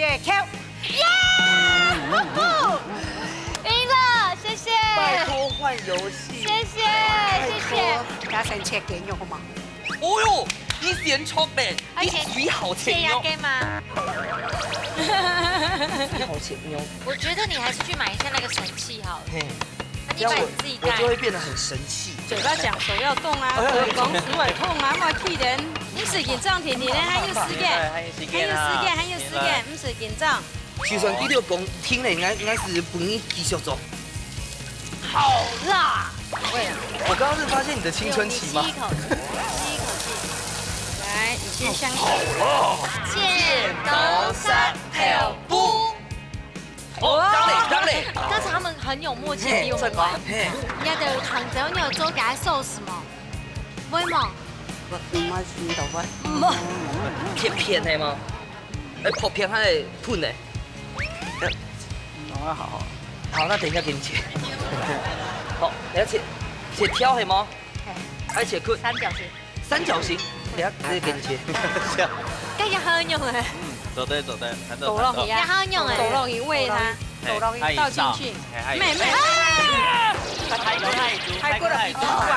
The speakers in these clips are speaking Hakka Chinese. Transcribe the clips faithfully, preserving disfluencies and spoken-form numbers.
耶，扣。耶！贏了，謝謝。拜託換遊戲。謝謝，謝謝。拜託。加三千給你好嗎？哦喲，你選錯了，而且你水好甜哦。謝謝給嗎？水好甜哦。我覺得你還是去買一下那個神器好了。嘿。那你把你自己蓋。這樣我，我就會變得很神氣。嘴巴講手要動啊，哎，哎，哎。耳公手會痛啊，莫氣人。毋使緊張，甜甜，還有時間，還有時間啊，還有時間，還有時間，毋使緊張。 就算第六公聽了，應該，應該是不願意繼續做。好辣！我剛剛是發現你的青春期嗎？你吸一口氣，吸一口氣。來，你先香一下。好辣！剪刀石頭布。哦，當然，當然。但是他們很有默契，比我們晚。嘿，這个。嘿。人家的糖椒，你有做給他sauce嗎？會嗎？我，我們是都會。嗯。片片的嗎？ 哎，薄片還係粉呢？哦，好，好。好，那等一下給你切。好，你要切，切條係無？嘿。還切塊？三角形。三角形，等下直接給你切。該也好用欸。嗯，做得，做得，還做得。倒落去啊。也好用欸。倒落去餵它。倒落去。倒落去。倒進去。哎，哎，妹妹。啊！太過，太過，太過了，太過了。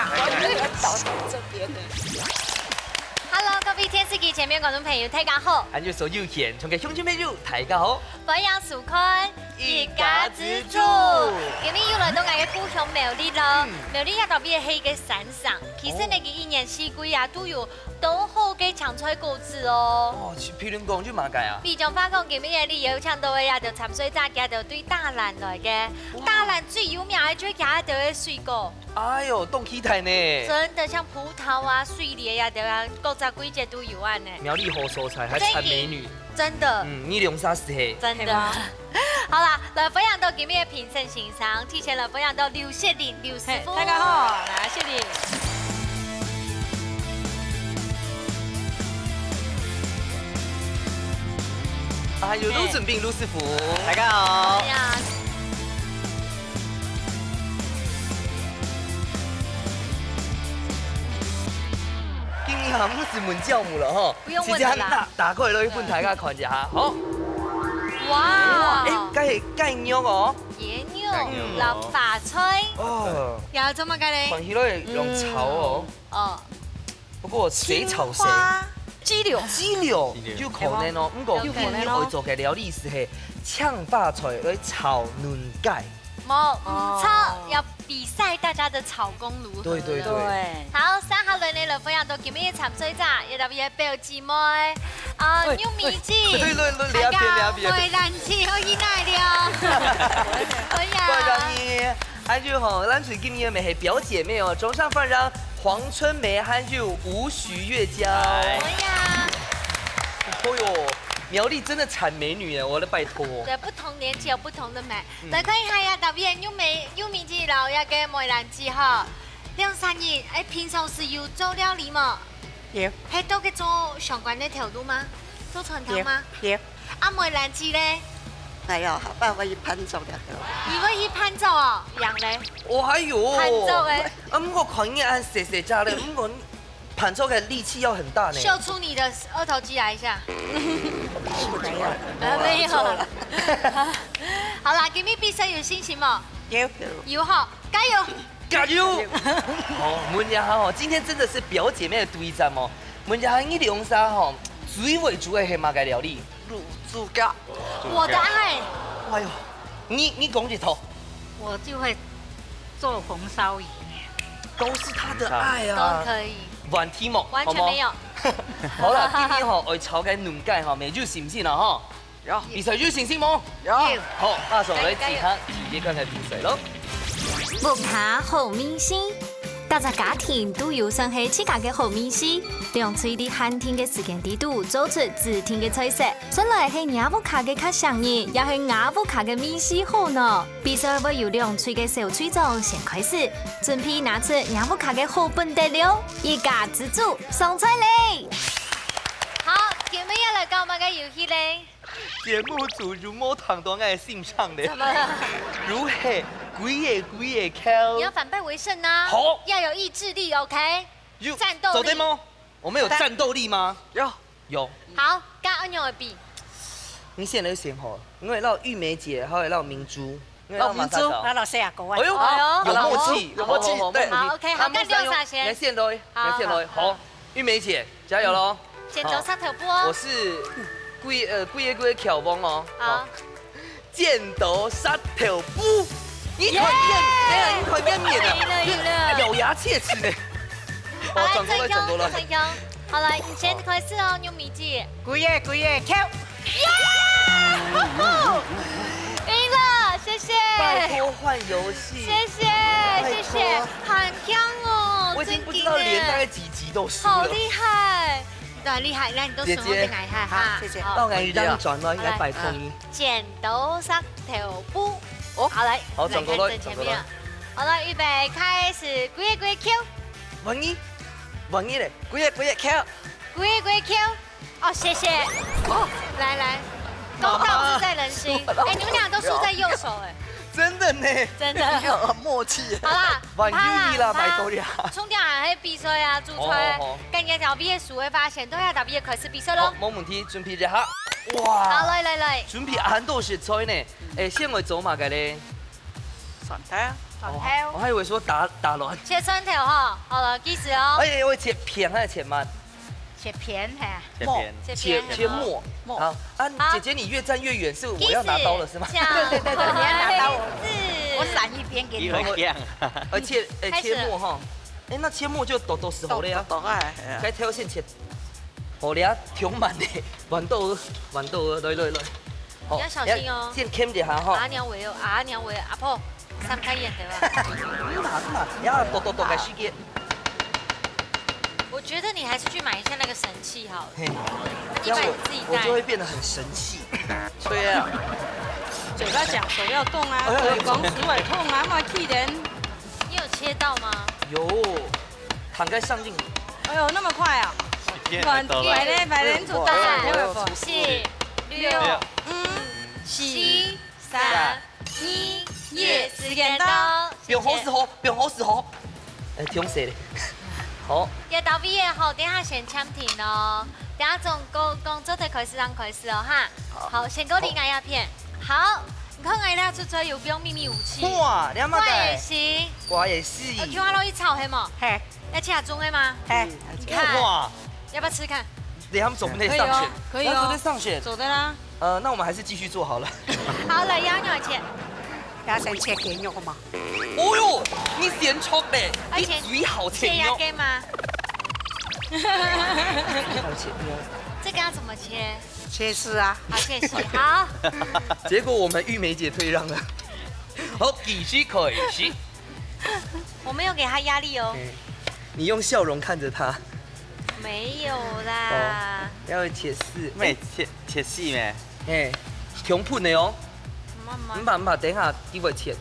Hello，各位電視機前面觀眾朋友，大家好。還有所有現場个鄉親朋友，大家好。歡迎收看一家之煮。今日又來到𠊎个故鄉苗栗咯。嗯。苗栗也特別係个山上，其實呢，哦。佢一年四季啊，都有當好个青菜果子哦。哦，譬如講，有麼个啊？比將話講，今日呢，有請到个啊，就參賽者，佢兜對大蘭來个。哇。大蘭最有名个就係佢兜个水果。 哎喲，當期待呢。真的，像葡萄啊、水梨啊，對啊，各隻季節都有恁呢。苗栗好所在，還產美女。真的。嗯，你兩儕係。真的。係吧？好啦，來歡迎到今日个評審先生，提前來歡迎到劉雪玲劉師傅。嘿，大家好，來，雪玲。還有盧準斌盧師傅。大家好。哎呀。 今日哈，毋使問教母了吼，不用問了啦。直接打，打過來咯，分大家看一下，好。哇。哎，該係雞肉哦。雞肉，雞肉。摎花菜。哦。還有做麼个咧？看起來用炒哦。嗯。哦。不過誰炒誰？青花。雞柳。雞柳，雞柳。有可能哦。有可能哦。毋過今日愛做个料理係，係青花菜來炒嫩雞。 無，毋錯，哦。要比賽大家的炒功如何了。對，對，對。對。好，接下來呢，來歡迎到今日个參賽者，也特別个表姊妹，啊，喂，玉米姐。喂，來，來，來，大家好，這片，這片。梅蘭姐，好意外了。歡迎。歡迎你。還有吼，咱最今日个係表姊妹哦，鍾尚、范讓、黃春梅，還有吳徐月嬌。嗨。歡迎。哦喲，苗栗真的產美女耶，我的拜託。對，不同年紀有不同的美。 嗯。來看一下呀，導演，玉米，玉米姐摎這个梅蘭姐吼，兩儕人，哎，平常時有做料理無？有。係都係做相關个頭路嗎？做餐廳嗎？有，有。啊，梅蘭姐咧？哎喲，後擺會去伴奏个。你會去伴奏哦？樣咧？哦，哎喲。伴奏欸。啊，毋過看你恁細細隻咧，毋過 伴奏个力氣要很大呢。秀出你的二頭肌來一下。沒有。呃，沒有。好啦，今日比賽有信心無？有。有吼，加油！加油！好，問一下吼，今天真的是表姊妹的對戰哦。問一下，你兩儕吼，最會煮个係麼个料理？滷豬腳。我的愛。哎喲，你，你講一套。我就會做紅燒魚。 都是他的愛啊。都可以。換題目，完全沒有。好無？好啦，今日吼，愛炒个嫩雞吼，美酒信毋信啊吼？有。比賽有信心無？有。好，馬上來進行第一關个比賽咯。屋下好味緒，逐隻家庭都有算係自家个好味緒，兩隊在限定个時間裡肚做出指定个菜色。 算來係若屋下个較唌人，也係吾屋下个味緒好呢？比賽會由兩隊个小隊長先開始，準備拿出若屋下个好本底料，一家之煮，上菜咧！好，今日要來搞麼个遊戲咧？節目組有無聽到𠊎个心聲咧？怎麼了？如何？歸个歸个扣。你要反敗為勝啊！好。要有意志力，OK？有，戰鬥力。做得嗎？我們有戰鬥力嗎？有。 有。好，該仰般个比？你先來先好，因為讓玉梅姐，還有讓明珠，因為讓明珠，讓馬上搞。那老師也過啊。哎呦，哎呦，有默契，有默契，好，好，好，對。好，OK，好，那麼三个，該你先。你先來，好，你先來，好，好。好，玉梅姐，加油咯！剪刀石頭布哦。好，我是幾，呃，幾个幾个巧王哦。好。好。剪刀石頭布。你看面，耶！等一下，你看面面啊，有了，有了。咬牙切齒呢。好，哦，轉過來，正向，轉過來。正向。好，來，你先開始哦，玉梅姐。幾个，幾个，巧。 耶！贏了，謝謝。拜託換遊戲。謝謝，拜託。謝謝，很強哦，我已經不知道連大概幾集都輸了。真的耶。好厲害，對，厲害，來，你都選我个哪一題哈？姐姐。好，謝謝。好。那我來一張轉咯，應該拜託你。好，來，嗯，剪刀石頭布。哦。好，來，好，來，轉過來，看正前面。轉過來。好了，預備，開始，幾个幾个巧。萬一，萬一咧，幾个幾个巧。幾个幾个巧。 哦，謝謝。哦，來，來，媽媽。公道自在人心。輸了。哎，你們倆都輸在右手，哎。真的呢。真的。你們倆很默契耶。好啦，萬一啦，毋怕啦，毋怕。拜託你啊。重點還係比賽啊，煮菜，哦，哦。跟人家講畢業書會發現，都要打畢業開始比賽咯。好，無問題，準備一下。哇。好，來，來，來。準備恁多食材呢。哎，先來做麼个咧？蒜頭。蒜頭。哦，我還以為說打，打卵。切蒜頭吼，好了，計時哦。哎，我切片還是切末？ 切片，嘿。切片。切片。切，切末。末。好，啊，好。姐姐，你越站越遠，是我要拿刀了，是嗎？計時，對，對，對，對，你要拿刀，我，是。我閃一邊給你。你會這樣啊。呃，切，哎，開始。切末哈。哎，那切末就剁剁石頭了呀。剁，剁，剁，哎，哎。該挑先切。好了，挺慢的，豌豆，豌豆，來，來，來。好，你要小心哦。要先扲一下哈。阿娘喂哦，阿娘喂，阿婆，閃開一點，對吧？嗯嘛，嗯嘛，要剁剁剁个時間。 我覺得你還是去買一下那個神器好了。嘿，你買你自己帶。這樣我，我就會變得很神氣。對啊。嘴巴講，手要動啊，哎呀，嘴講，手會痛啊，莫氣人。你有切到嗎？有，坦開上鏡。哎呦，那麼快啊！時間還到了。快咧，快咧，你做得啊，哎呦，哎呦，四、六、五、四、三、二、一，時間到。 放好勢吼，放好勢吼。哎，忒細咧。好。這道題个吼，等下先暫停哦。等下總共，共做得開始，正開始哦，哈。好。好，先過你𠊎這片。好，你看𠊎這出出有用祕密武器。哇，你看嘛，我也行。我也是。呃，Q R去炒，係無？嘿。要切中个嗎？嘿。你看。哇。要不要吃看？等下我們總不能上選。可以哦，可以哦。那總不能上選。走的啦。 呃，那我們還是繼續做好了。好，來，要仰切？要先切雞肉嘛。哦喲，你先切咧，而且你最好切肉。切鴨雞嗎？最好切肉。這個要怎麼切？切絲啊。好，切絲，好。結果我們玉梅姐退讓了。好，繼續開始。我沒有給她壓力哦。嗯，你用笑容看著她。 沒有啦。哦，要切絲。咩？切，切絲咩？嘿，強迫你哦。慢慢。毋怕，毋怕，等下佢會切。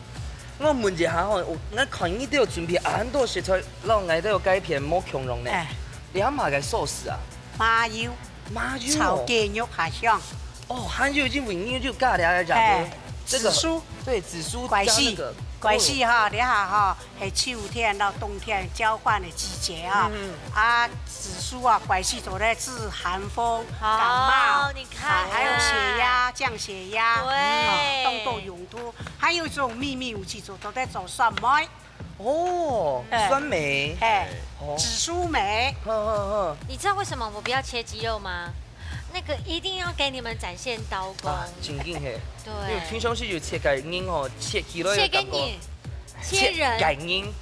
我問一下吼，𠊎看你兜有準備恁多食材，摎𠊎兜有改變無共樣呢。哎。你還麼个sauce啊？麻油。麻油哦。炒雞肉較香。哦，還有因為你有加了這個，哎，這個紫蘇。對，紫蘇加那個。怪死，怪死哈，哦。你看哈， 係秋天到冬天交換个季節啊。嗯。啊，紫蘇啊，怪死做得治寒風、感冒，哦，你看。啊，還有血壓，降血壓，對。啊，當多用途。還有一種祕密武器做，做得做酸梅。哦，哎。酸梅。哎，哦。紫蘇梅。呵，呵，呵。你知道為什麼我不要切雞肉嗎？那個一定要給你們展現刀工。啊，正經嘿。對。因為平常時有切雞肉吼，切起來个感覺。切給你。 切人。切雞肉，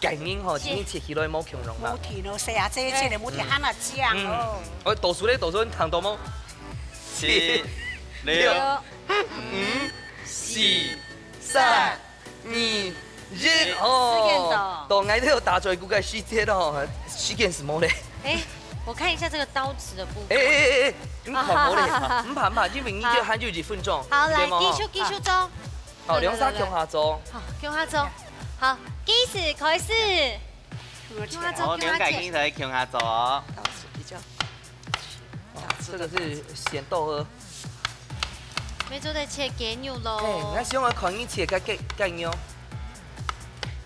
切雞肉吼，切。今天切起來無共樣啦。無停哦，細啊，這切个無停，嗯。還那講哦。嗯。哦，倒數咧，倒數，你聽到無？七、六、五、四、三、二、一，哦。時間到。到𠊎兜打嘴鼓个時節咯，時間係無咧。哎，我看一下這個刀子的部分。哎，哎，哎，哎，你看無咧？毋怕，毋怕，因為你就還有一分鐘，好，來，對嗎？繼續，繼續做。 好，兩儕共下做。好，共下做。好，計時開始。共下做，哦，共下切。兩個人來共下做哦。刀子比較，哦，這個是鹹豆腐。你做得切雞肉咯。嘿，𠊎想愛看你切个雞，雞肉。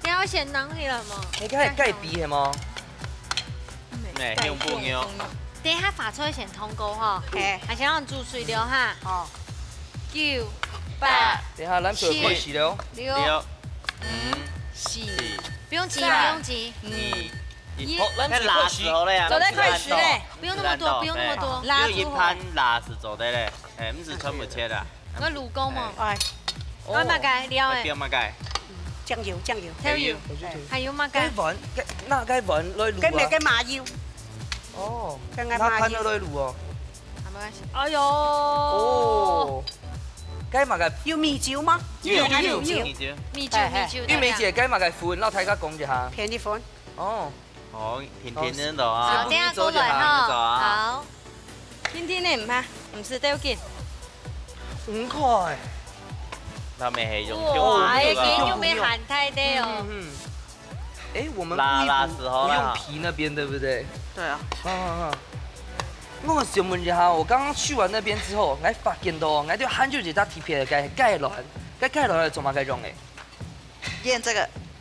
你要先拿起來嘛。你看雞髀係無？哎，用不用？等一下發菜先通過吼，嘿。還先讓煮水了哈。哦。九、八、等一下，咱就開始了哦。七、六、六、五、四，四，不用急，三、不用急。二、一。一。好，咱就開始。做得開始咧。不用那麼多，不用那麼多。蠟燭好。因為一盤蠟是做得咧，哎，毋使全部切啊。愛滷過無？哎。愛麼个料誒？愛點麼个？醬油，醬油。調油。調油。還有麼个？該碗，該，拿該碗來滷啊。該麼个麻油。哦，該个麻油。拿盤仔來滷哦。啊，沒關係。哎喲。哦，該麼个？有米酒嗎？有，有，有，有。米酒。米酒，嘿，嘿。米酒，玉梅姐，該麼个粉，摎大家講一下。便利粉。哦。 哦，甜甜个咯啊。好，等下過來哈。先不去做就好。好。甜甜个毋怕，毋使鬥緊。五塊。那邊還用哇，用哎，今天又沒喊太低哦。嗯，嗯，嗯。哎，我們故意不，辣辣時候啦。不用皮那邊，對不對？對啊。啊，啊，啊。我想問一下，我剛剛去完那邊之後，𠊎發現到，𠊎就喊就一隻特別个雞，雞卵，該雞卵做麼个用个？ 醃這個，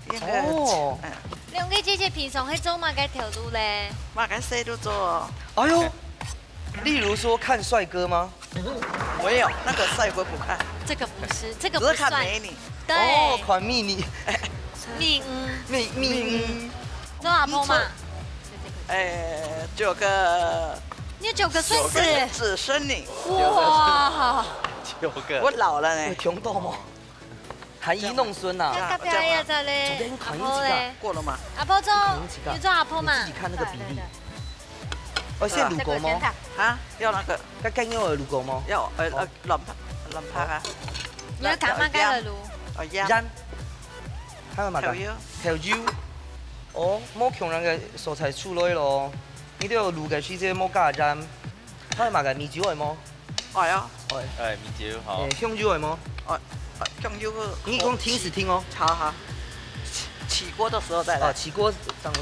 醃這個。哦。嗯。兩個姐姐平常係做麼个頭路咧？麼个事都做哦。哎喲，例如說看帥哥嗎？沒有，那個帥哥不看。這個不是，這個不算。只是看美女。對。哦，看美女。命運。命，命運。做阿婆嘛。你做，哎，做個，你九個歲時。九個子孫女。哇。九個。我老了呢。有聽到嗎？ 含飴弄孫吶。啊，隔壁个阿姐咧，昨天看一集。阿婆咧？過了嗎？阿婆做，看一集。你做阿婆嘛？你自己看那個比例。對，對，對。哦，先滷過嗎？這個先燙。啊，要那個。該雞肉有滷過嗎？要，呃，呃，哦。卵白，卵白啊。你要加麼个來滷？哦，鹽。鹽。還有麼个？豆油。豆油。哦，無共樣个素材出來咯。你都有滷个時節無加鹽。還有麼个？米酒愛無？ 哎呀。哎。哎，米酒，好。哎，香油愛無？哎，哎，香油。你講停是停哦。好，好。起，起鍋的時候再來。啊，起鍋上。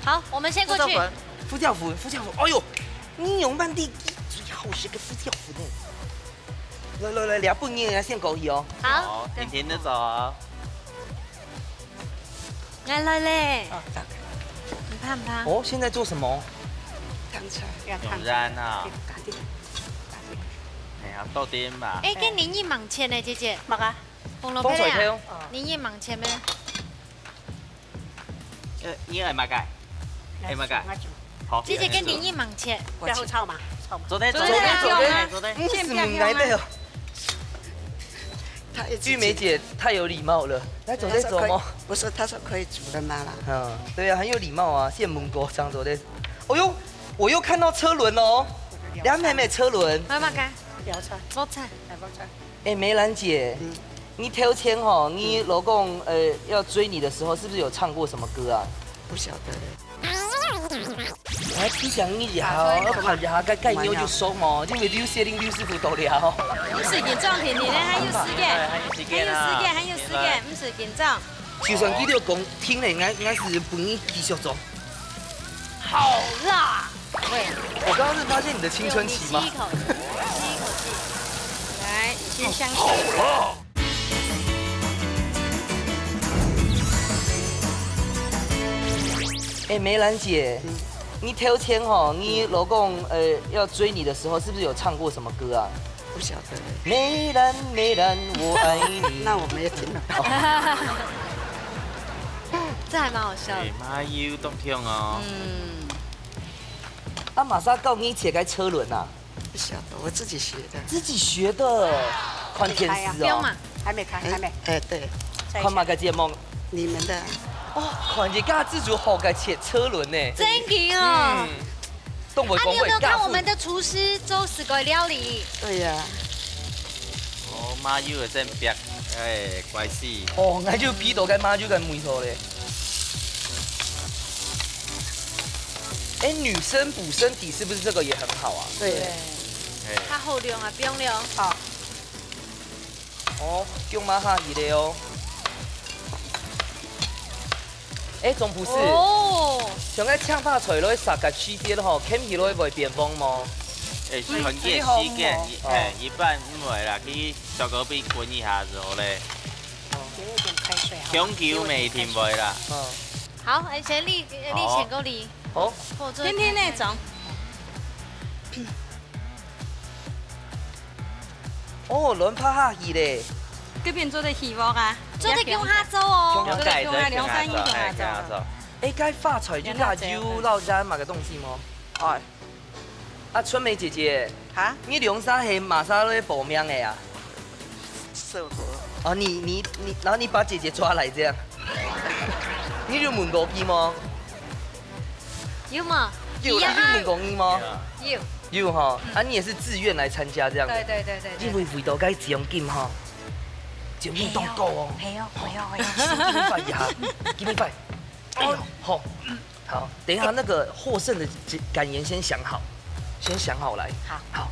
好，我們先過去。胡椒粉。胡椒粉，胡椒粉。哎喲，你用滿地最好食个胡椒粉呢。來，來，來，兩分鐘，先過去哦。好。好，甜甜个走啊。 𠊎來咧。哦，好。毋怕，毋怕。哦，現在做什麼？燙菜。用鹽啊。哎呀，倒點吧。哎，該你一毛錢呢，姐姐？麼个？紅蘿蔔啊？紅菜頭。你一毛錢咩？呃，你愛麼个？愛麼个？好。姐姐，該你一毛錢。不要炒嘛，炒嘛。做得，做得，做得，做得，做得。嗯，係問題哦。 他一直玉梅姐太有禮貌了，來，做得做麼？不是，他說可以煮的嘛啦。嗯，對啊，很有禮貌啊，先問過，這樣做得。哦喲，我又看到車輪哦，兩妹妹車輪。媽媽看。不要唱。無唱。哎，不要唱。哎，梅蘭姐，嗯。你頭前吼，你老公，呃，要追你的時候，是不是有唱過什麼歌啊？不曉得嘞。 來，分享一下哦，要看一下該雞肉就熟哦，因為劉雪玲劉師傅到了。毋使緊張，甜甜个，還有時間，還有時間，還有時間，毋使緊張。就算佢兜講停咧，𠊎，𠊎係分你繼續做。好辣！喂，我剛剛是發現你的青春期嗎？吸一口氣，吸一口氣。來，先香香。好辣！ 哎，梅蘭姐，你頭前吼，你老公，呃，要追你的時候，是不是有唱過什麼歌啊？不曉得。梅蘭，梅蘭，我愛你。那我沒有聽到。這還蠻好笑的。哎，麻油當香哦。嗯。啊，麼儕教你切該車輪啊？ 不曉得，我自己學的。自己學的，看電視哦。不用嘛。還沒開，還沒。哎，對。看麼个節目？你們的。哦，看一家之主好个切車輪呢。真的哦。嗯。東北公會啊，你有沒有看我們的廚師做四个料理？對呀。哦，麻油个真白，哎，怪死。哦，𠊎就鼻到該麻油个味道咧。哎，女生補身體是不是這個也很好啊？對。 哎。較好用啊，不用了。好。哦，薑嫲下去了哦。哎，總不是。哦。像該青花菜落去煠个時節吼，忒起落會變黃無？哎，係很熱時間，嗯，哎，一般毋會啦，去燒烤店滾一下就好咧。哦。有一點開水哈。香油味定會啦。嗯。好，哎，先你，你先過來。好。好。好，做甜甜个種。哦，卵拍下去咧。這邊做得起鑊啊，做得共下做哦。共下做，做得共下，兩三人共下做。哎，該發菜就加油、老薑麼个東西無？哎。啊，春梅姐姐，哈？你兩儕係麼儕來報名个啊？社團。哦，你你你，然後你把姐姐抓來這樣。你有問過佢無？ 有嗎？有啦。你有問過佢無？有。有哈，啊，你也是自願來參加這樣的。對對對對對。因為為到該獎金哈，獎金當高哦。係哦，係哦，係哦。Give me five一下，give me five。哎呦，好，好，等一下那個獲勝的感言先想好，先想好來。好。好，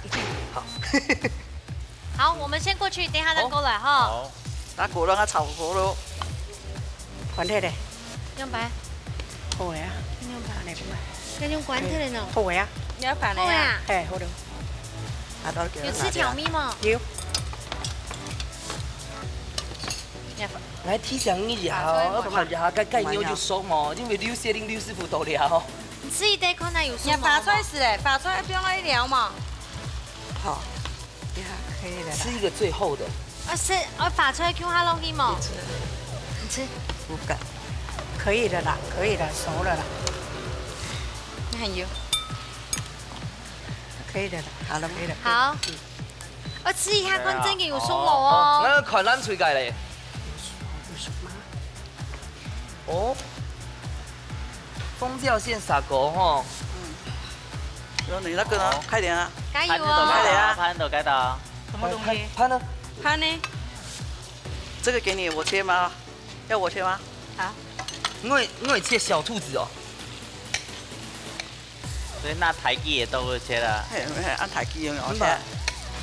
好。好，我們先過去，等一下再過來哈。好。 拿粿卵啊炒好咯。關忒咧。用白。好个啊。用白。恁樣關。該用關忒咧喏。好个啊。你愛粄个啊？好个啊。嘿，好了。啊，到了。有吃調味嗎？有。你愛粄。來提醒你一下哦，要粄一下，該蓋肉就熟哦，因為劉雪玲劉師傅到了哦。你吃一袋看看有熟嗎？你發出來是嘞，發出來不用愛料嘛。好。 呀，可以了啦。吃一個最厚的。啊，是，啊，發出來共下落去無？你吃。你吃。不敢。可以了啦，可以了，熟了啦。你還有。可以了啦，好了，可以了。好。嗯。啊，吃一下看真个有熟無哦。哦，那粄卵出來咧。有熟嗎？ 哦，紅椒先下鍋吼。嗯。然後你那個呢？哦。快點啊！加油哦！快點啊！盤都蓋到。什麼東西？盤，盤呢？盤呢？這個給你，我切嗎？要我切嗎？好。我，我切小兔子哦。 所以拿大支个刀去切啦。嘿，嘿，按大支用哦，毋係，切。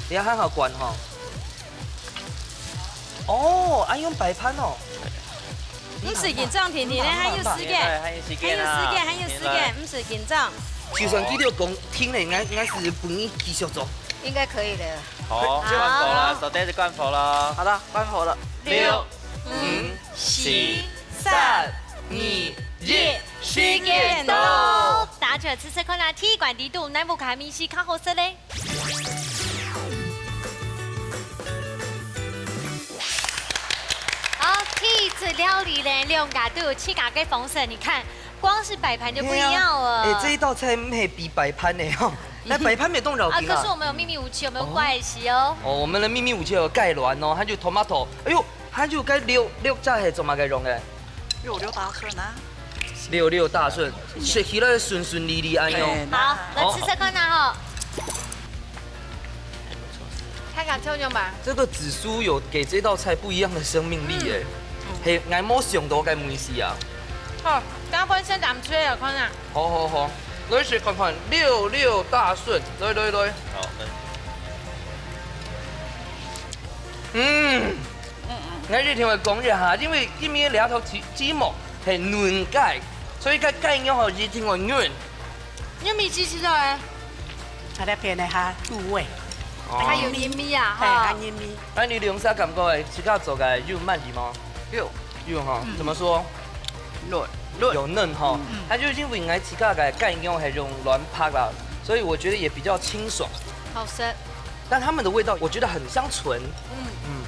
你要好好管吼。哦，愛用擺盤哦。毋使緊張，甜甜个，還有時間，對，還有時間啊。還有時間，還有時間，你來。毋使緊張。就算佢有講停了，應該，應該是分你繼續做。應該可以的。好，好。關火了，手帶子關火了。好的，關火了。六、五、四、三、二、一，時間到。大家試試看啊，鐵罐底肚，哪屋下面是較好食咧？好，第一隻料理咧，兩家都有自家个方式，你看，光是擺盤就不一樣了。哎，這一道菜毋係比擺盤呢吼，那擺盤也當要緊啊。啊，可是我們有祕密武器，我們有掛起哦。哦，我們的祕密武器有蓋卵哦，還有tomato，哎喲， 還有該六，六隻係做麼个用个？六六大順啊。六六大順，食起來順順利利恁樣。哎，好，來試試看啊吼。看看，就用吧。這個紫蘇有給這道菜不一樣的生命力耶。嗯。嘿，𠊎無想到該味緒啊。好，剛剛先咱們吹了，看啊。好好好，來試看看六六大順，來來來。好，來。 嗯，𠊎一定愛講一下，因為今日這道題，題目係嫩雞，所以該雞肉吼一定愛嫩。玉米雞翅肉欸，它那片呢，它入味。哦。它有入味啊，嘿，哈。它入味。那你兩儕感覺欸，自家做个有滿意嗎？有。有哈，嗯。怎麼說？嫩，嫩。有嫩哈，嗯。它就因為𠊎自家个雞肉係用卵白啦，所以我覺得也比較清爽。好食。 但它們的味道我覺得很香醇。嗯。嗯。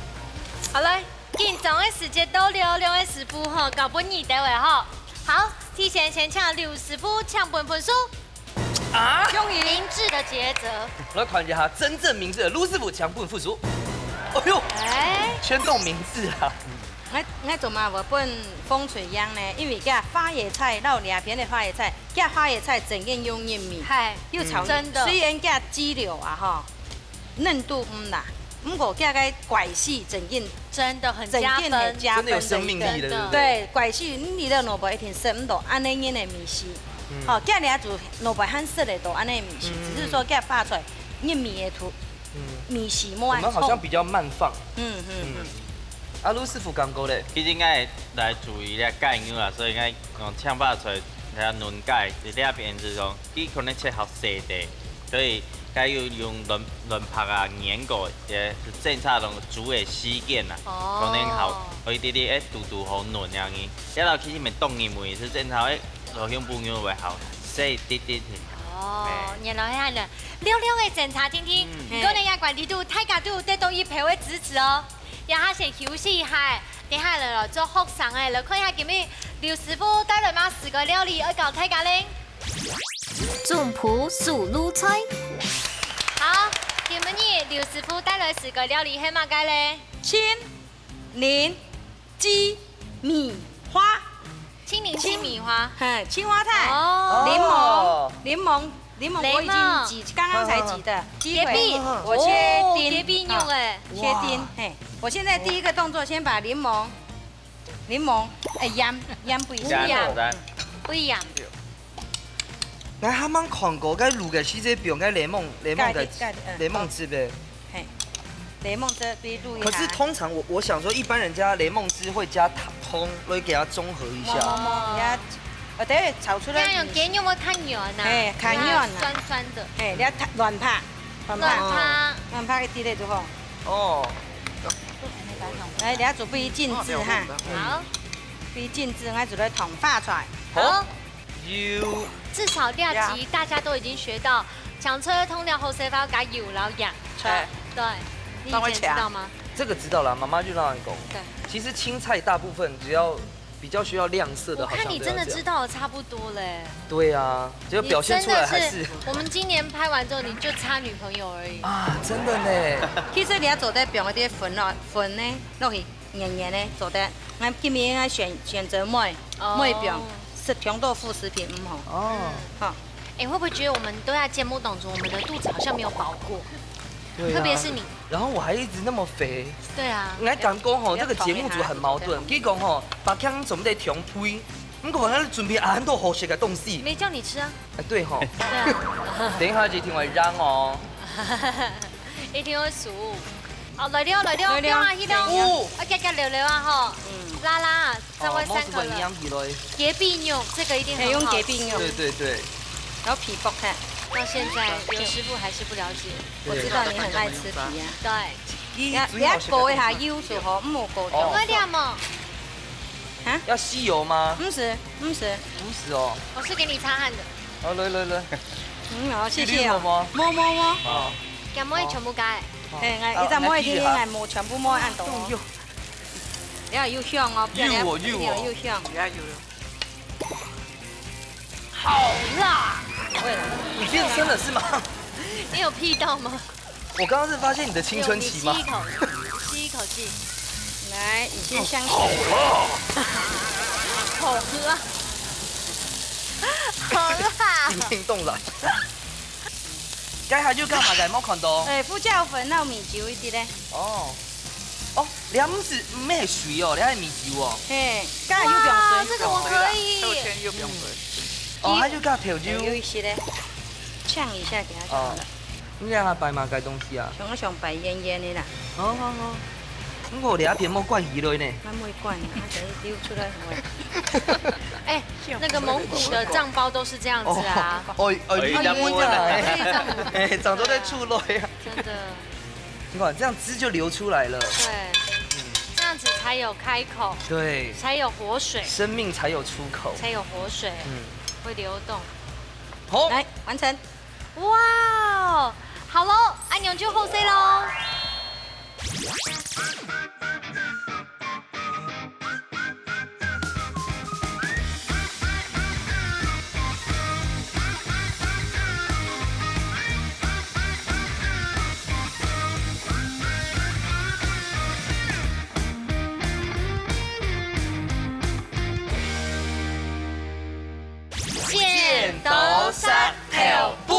好嘞，緊張个時節到了，兩位師傅吼，交分你兜了吼。好，提前先請劉師傅請分分數。啊？終於。明智的抉擇。來看一下真正明智的盧師傅請分分數。哎喲，哎。全都明智啊。 𠊎，𠊎做麼个會分紅隊贏呢？因為佢花椰菜，摎這片个花椰菜，佢花椰菜真个有入味，係，又炒，嗯。真的。雖然佢雞柳啊吼，嫩度毋罅，毋過佢个雞絲真个，真的很加分。真个係加分个一個。真的有生命力的，對不對？對，雞絲你這蘿蔔一定食毋到恁樣个味緒。嗯。吼，佢這就蘿蔔還食得到恁樣个味緒，嗯。只是說佢花菜入味个度，嗯。味緒無恁重。我們好像比較慢放。嗯，嗯，嗯。嗯。 啊，盧師傅感覺咧？其實𠊎來注意這雞肉啊，所以𠊎講青花菜，這嫩雞，在這片就講，佢可能切較細塊，所以該有用卵，卵白啊，研究，也是偵查攏煮个時間啊，哦。可能好，有一滴滴，欸，堵堵好嫩樣呢。這道其實毋係當入味，係偵查，欸，老兄朋友會好，細滴滴。哦，原來係恁樣。亮亮个檢查聽聽，嗯。毋過呢，也關係到大家都有得到一票个支持哦。這下先休息一下，等下來，來做學生个，來看一下今日劉師傅帶來麼个个料理愛教大家咧。總舖手路菜。好，今日劉師傅帶來个料理係麼个咧？青 檸鸡米花。青檸鸡米花。嘿，青花菜。哦。檸檬，哦。檸檬，檸檬我已经挤，檸檬。刚刚才挤的，鸡腿，茄子。我切丁，哦，茄子肉哎。啊，切丁，哇。嘿，我现在第一个动作，先把檸檬，檸檬，哎，盐，盐不一样。鹽，鹽。不一样。 𠊎還吂看過，該滷个時節放該檸檬，檸檬个，加一滴，加一滴，嗯，檸檬汁个。嘿，檸檬汁你滷一下。可是通常我，我想說一般人家檸檬汁會加糖，糖，來給它中和一下。無，無，無，你要，呃，等下炒出來。這樣用雞肉會較軟啊。嘿，較軟啊。酸酸的。嘿，你要軟拍，軟拍。軟拍。軟拍一滴咧就好。哦。來，你要準備靜置哈。好。準備靜置，𠊎就來燙花菜。好。 油。至少這集大家都已經學到，搶菜个通常好勢愛加油摎鹽。對。對，你以前知道嗎？這個知道啦，媽媽就讓你講。對。其實青菜大部分只要比較需要亮色的，我看你真的知道得差不多嘞。好像都要這樣。對啊，就表現出來還是。你真的是，我們今年拍完之後，你就差女朋友而已。啊，真的呢。其實你愛做得放一點粉落，粉呢，落去 圓圓个做得。𠊎今日𠊎選，選擇妹，哦。妹餅，食，全都副食品，嗯吼。哦。嗯。好。哎，會不會覺得我們都在節目當中，我們的肚子好像沒有飽過？對啊。特別是你。然後我還一直那麼肥。對啊。𠊎感覺吼，不要，這個節目組很矛盾。不要討厭他。佢講吼，白強準備長肥，毋過𠊎準備恁多好食个東西。沒叫你吃啊。哎，對吼。對啊。等一下就聽我讓哦。一定會輸。 哦，來了，來了，來了。不要啊，去了。哦。啊，遽遽了了啊，吼。嗯。拉拉啊，再會三個了。哦，毛叔本你養起來。茄子肉，這個一定很好吃。可以用茄子肉。對，對，對。然後皮剝開。到現在，劉師傅還是不了解。對。我知道你很愛吃皮啊。對。你，你要，你要勾一下油就好，毋好勾掉。哦。會這樣嗎？啊？要吸油嗎？毋使，毋使。毋使哦。我是給你擦汗的。好，來，來，來。嗯，好，謝謝哦。一粒好嗎？無，無，無。好。 佢無全部加。嘿，𠊎一隻無一定，𠊎無全部無恁多。哦，有。你看有香哦，有哦，有哦。你看有香。有了，有了。好辣！會啦。你變身了是嗎？你有屁到嗎？我剛剛是發現你的青春期嗎？有，你吸一口，吸一口氣。來，你先香水。好辣！好辣！冰冰凍了。 該下就加麼个？無看到。哎，胡椒粉摎米酒一滴咧。哦。哦，這毋係，毋係水哦，這係米酒哦。嘿，該下又放水。哇，這個我可以。豆乾又放水。哦，還有加豆油。豆油一息咧，嗆一下給它就好了。哦。你這下擺麼个東西啊？像，像擺圓圓个啦。好，好，好。毋過這片無關係了呢。還沒關呢，它等於流出來會。哎，那個蒙古的藏包都是這樣子啊。哦，哦，哦，哎，一定會啦。哎，藏包。哎，藏到在厝內啊。真的。你看，這樣汁就流出來了。對。嗯。這樣子才有開口，對。才有活水，生命才有出口。才有活水，嗯。會流動。好。來，完成。哇哦，好咯，恁樣就好勢咯。 剪刀石頭布。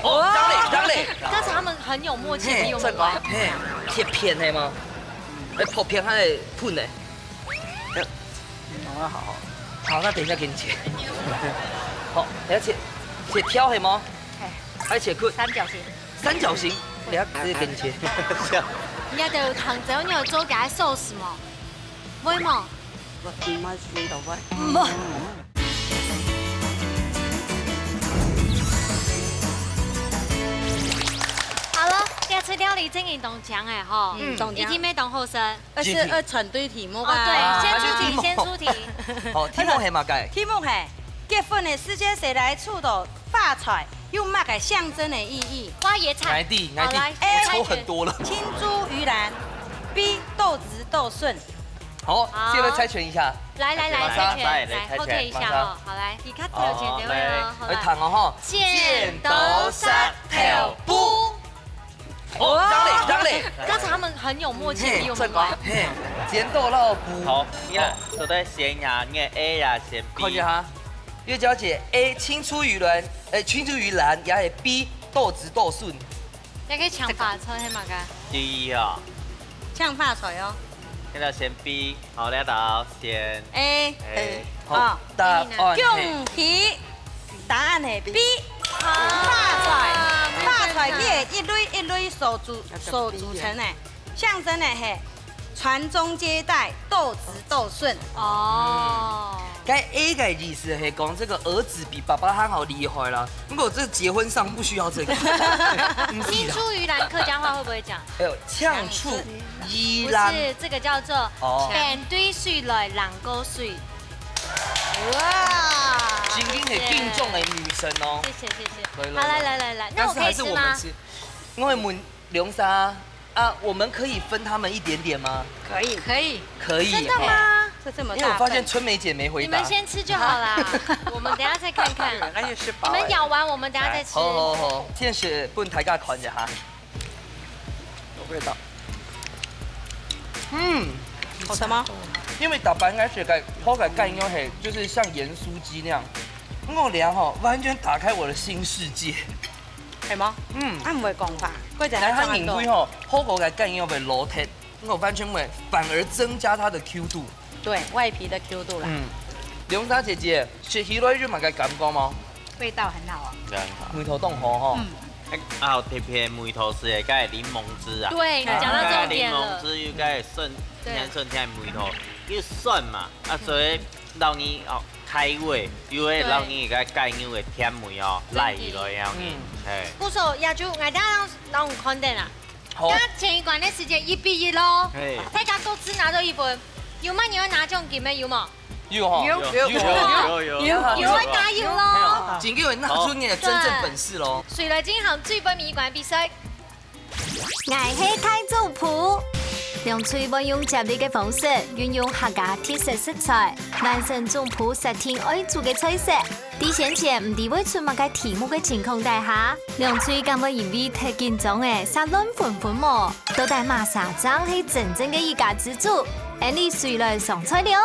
哦，讓嘞，讓嘞。但是他們很有默契地用這個。嘿，嘿，切片的嗎？哎，薄片還係粉的？嗯，好，好。好，那等一下給你切。好，你要切，切條的嗎？嘿。還切塊？三角形。三角形，等一下直接給你切。這樣。你愛等有糖水，你有做給他壽司嗎？會嗎？我毋愛酸豆腐。毋愛。 好了，這次料理正經當強哎吼，嗯，當強。一定愛當好食。呃，是，呃，選對題目啊。哦，對，先出題，啊，先出題。好，題目係麼个？題目係，結婚个時節，誰來出到花菜，有麼个象徵个意義？花椰菜。哪一地？哪一地？哎，抽很多了。青出於藍，B豆子豆筍。好，这位猜拳一下。来来来，马莎猜拳，来猜拳来后退一下马莎哈，好来，你看头前这位哦，好来来。躺哦哈。剪刀石头布。哦，张磊，张磊，刚才他们很有默契，嘿有没有？嘿，剪刀石头布。好，你看，做得先呀，你个A呀，先看一 B。下哈，月娇姐 A 青出于蓝，呃，青出于蓝，也係 B 豆子豆筍。那个抢发菜是嘛个？第一啊，抢发菜哦。现在先 B，好，来到先 A， A。啊答案係恭喜，答案係B。发菜，发菜佢係一蕊一蕊所组所组成个，象徵个係传宗接代、豆子豆孙。哦，該 A 个意思係講這個兒子比爸爸還好厲害啦。不過這結婚上不需要這個。青出於藍客家話會不會講？哎呦，搶出於不藍。是，這個叫做哦反對水來冷過水。哇！今天很敬重的女神哦。謝謝謝謝。可以了好，來來來來，那我可以吃嗎但是還是我們？吃，因為我們龍沙啊，我們可以分他們一點點嗎？可以，可以。可以。真的？嗎？这这么大因為我發現份。春梅姐沒回答。你們先吃就好啦，我們等一下再看看。那也是你們咬完，我們等一下再吃。好好好，現時分大家看一下哈。有味道。嗯，好吃嗎？因為大阪應該是該，好个概念係，就是像鹽酥雞那樣。我聊吼，完全打開我的新世界。係嗎？嗯，啊，毋會講話，過陣然後它還凝固吼，好个概念會落忒，我完全會反而增加它的Q度。對，外皮的Q度啦。嗯，龍沙姐姐，食起來有麼个感覺嗎？味道很好啊。這樣好。味道當好吼。哎，啊，有特別味道係該檸檬汁啊。對，你講到重點了。該檸檬汁又該順，對甜順甜的味道，又酸嘛，啊，所以讓你哦開胃，又會讓你該雞肉的甜味哦，來起來樣呢，嘿。故所也就𠊎等讓讓看等啊。好，那前一關的時間一比一咯，嘿。大家各自拿到一份，有嗎？你要拿獎金的有嗎？有吼，有有有有有。有有啊，加油咯！請各位拿出你的真正本事咯。誰來進行最尾一關比賽？ 𠊎係大主廚。兩隊會用接力个方式，運用客家特色食材，完成主廚設定愛煮个菜色。在先前毋知會出麼个題目个情況底下，兩隊敢會因為忒緊張而煞亂紛紛無？到底麼儕正係真正个一家之煮？恁呢，誰來上菜了？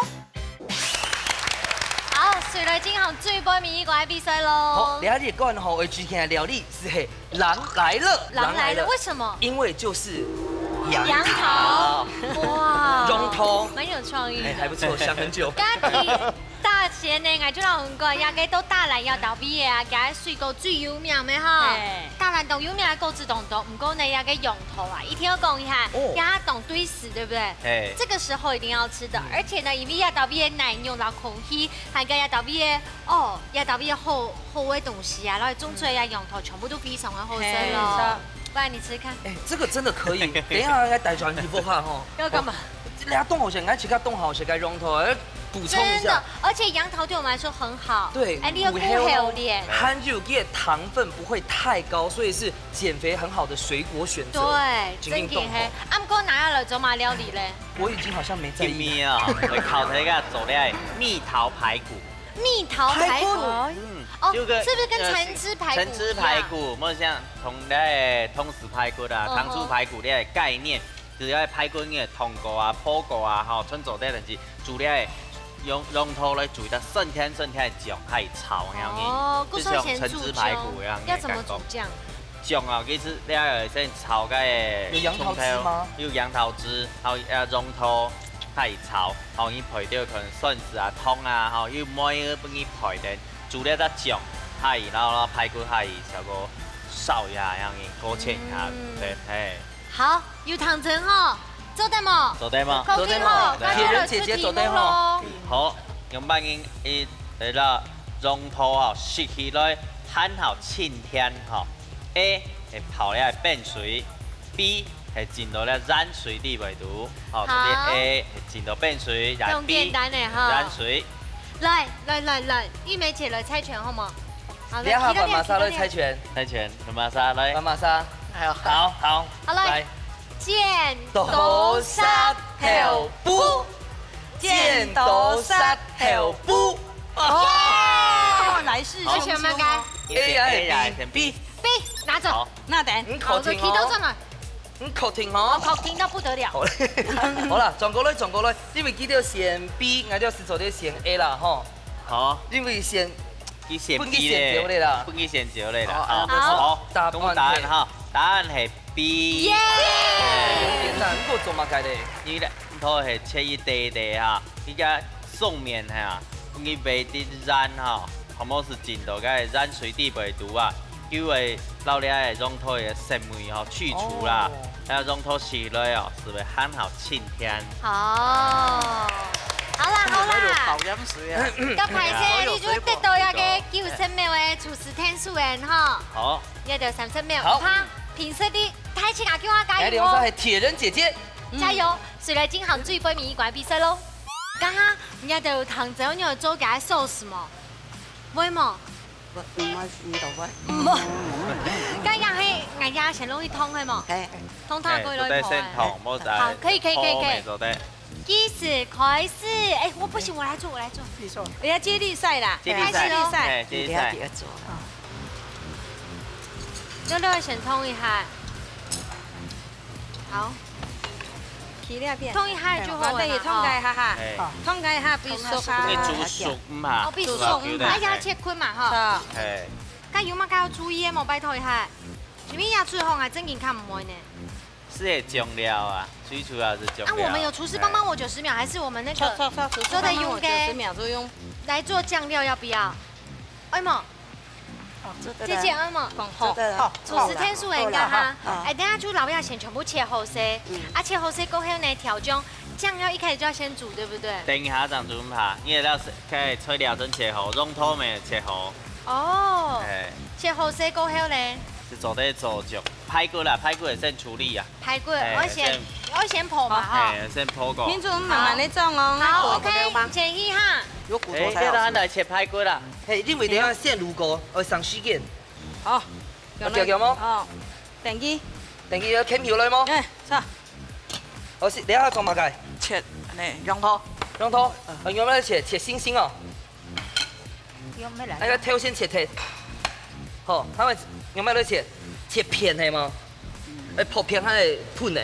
好，誰來進行最尾一關比賽好，咯？了解過後，我之前的料理是嘿，狼來了，狼來了，為什麼？因為就是楊楊桃，哇，楊桃蠻有創意哎，還不的。錯，想很久。家己大前呢，𠊎就讓我們講，這個都大蘭楊桃味个啊，佢个水果最有名个哈哎。大蘭當有名个果子當多，毋過呢，這個楊桃啊，一定要講一下，哦佢當對時，對不對？嘿。這個時候一定要吃的，而且呢，因為這桃味个奶油摎空氣，還有這桃味个哦，這桃味个好好个東西啊，然後種出來个楊桃全部都非常的好食咯。不然你吃看，哎，這個真的可以。等一下應該帶轉去不怕吼。要幹嘛？這倈冬好食，𠊎自家冬好食个楊桃，來補充一真的下。，而且楊桃對我們來說很好。對，哎，你有顧補血哦好咧。還有佢个糖分不會太高，所以是減肥很好的水果選擇。對，真正正經嘿。啊，毋過拿下來做麼料理咧？我已經好像沒在意。今晡日啊，會考大家做个蜜桃排骨。蜜桃排骨。排骨嗯，哦，就跟是不是跟參差排骨一樣？參差排骨，無像同个通式排骨啊、嗯哼糖醋排骨个概念，就是愛排骨个糖果啊、破果啊，吼，全做得，但是煮了用用湯來煮一道酸甜酸甜个醬，還炒樣呢，哦，就像參差排骨一樣的要怎麼煮感覺。醬？醬啊，其實你愛先炒个有楊桃汁嗎？有楊桃汁，還有呃楊桃，還炒，然後你配掉可能蒜子啊、糖啊，吼，有梅分你配的，煮了隻醬，還然後排骨還炒過燒一下，樣个勾芡一下，嗯對，嘿，好，有糖精吼，做得無？做得嗎？做得吼，做得吼。那就來出題目咯。好，用半斤一來了，楊桃吼，食起來還好清甜吼。A係泡了冰水，B係浸到了鹽水裡背肚，吼，好所以A係浸到冰水，然後用簡單的哈。鹽水。來來來來，玉梅姐來猜拳好無？好，來，你好，企到這，板馬莎來猜拳。猜拳，板馬莎來。板馬莎。哎喲，好，好，好，來。來。剪刀石頭布，剪刀石頭布。哦，來勢洶洶哦。我選麼个？A還係B？B，拿走。好。那等。你確定哦？好，我就提到這嘛。 你確定吼？我確定到不得了。好啦，好啦，轉過來，轉過來，你會記得選B，𠊎就係做得選A啦吼。好。因為選，佢選B咧，分佢選掉咧啦。分佢選掉咧啦。好，好，好，好，答案係，公布答案哈，答案係B。耶！哎，簡單，你講做麼个咧？因為咧，佢係切一塊一塊哈，佢个上面哈，分佢圍啲染哈，好無係真多个染水底背肚啊。 就會摎這个鬃頭个色味吼去除啦，哦。該鬃頭洗落哦，係會還好清甜。哦，好啦好啦，保養水啊。較歹勢，你就得到一個九十秒个廚師天數个吼。好。你得三十秒，好。毋怕，評審你大家加油哦！來，劉少係鐵人姐姐。加油！誰來金行最杯米一管比賽咯？剛剛人家都有糖仔，你有做給他sauce嗎？會嗎？ 毋愛，毋到位。毋好。剛剛係，𠊎家先落去燙係無？係。燙燙過來泡啊。哎，做得先燙，莫再好，可以，可以，可以，可以。泡咩做得？計時開始，哎，我不行，我來做，我來做。你做。人家接力賽啦，接力賽。開始咯。哎，接力賽。你不要給他做了。要不要先燙一下？好。 起兩片。燙一下就好了嘛，反正也燙開哈哈，哎。燙開哈，比熟哈。你煮熟嘛，哦，比熟，煮熟，嗯，哎呀，切塊嘛哈。是啊。哎。該有麼个要注意个無？拜託一下。你們也最好啊，正經看毋會呢。是个醬料啊，最主要是醬料。啊，我們有廚師幫幫我九十秒，哎。還是我們那個做得用个？九十秒就用。來做醬料要不要？哎嘛。 姐姐，嗯嘛，講好。做得了。好，廚師天數个人家哈，好啦，好啦。哎，等下就摎這先全部切好勢，嗯。啊，切好勢過後呢，調醬，醬料一開始就要先煮，對不對？等一下正煮毋怕，你也要是，可以切料先切好，鬃頭乜切好。哦，哎。切好勢過後呢？就做得做就排骨啦，排骨也先處理啊。 排骨，哎，我先，先，我先泡嘛，哈。哎，先泡過。民主慢慢地裝哦，好，OK，先去哈。有骨頭才好吃。哎，這下來切排骨啦。嘿，因為等下先滷過，會傷時間。好，有了。要調調嗎？哦，等佢。等佢要牽皮來嗎？哎，好。哦，係，等下做麼个？切，恁呢，鬃頭。鬃頭，啊，用來切，切星星哦。 用咩來？那個頭先切忒。好，佢會用咩來切？切片係嗎？哎，薄片還係粉个？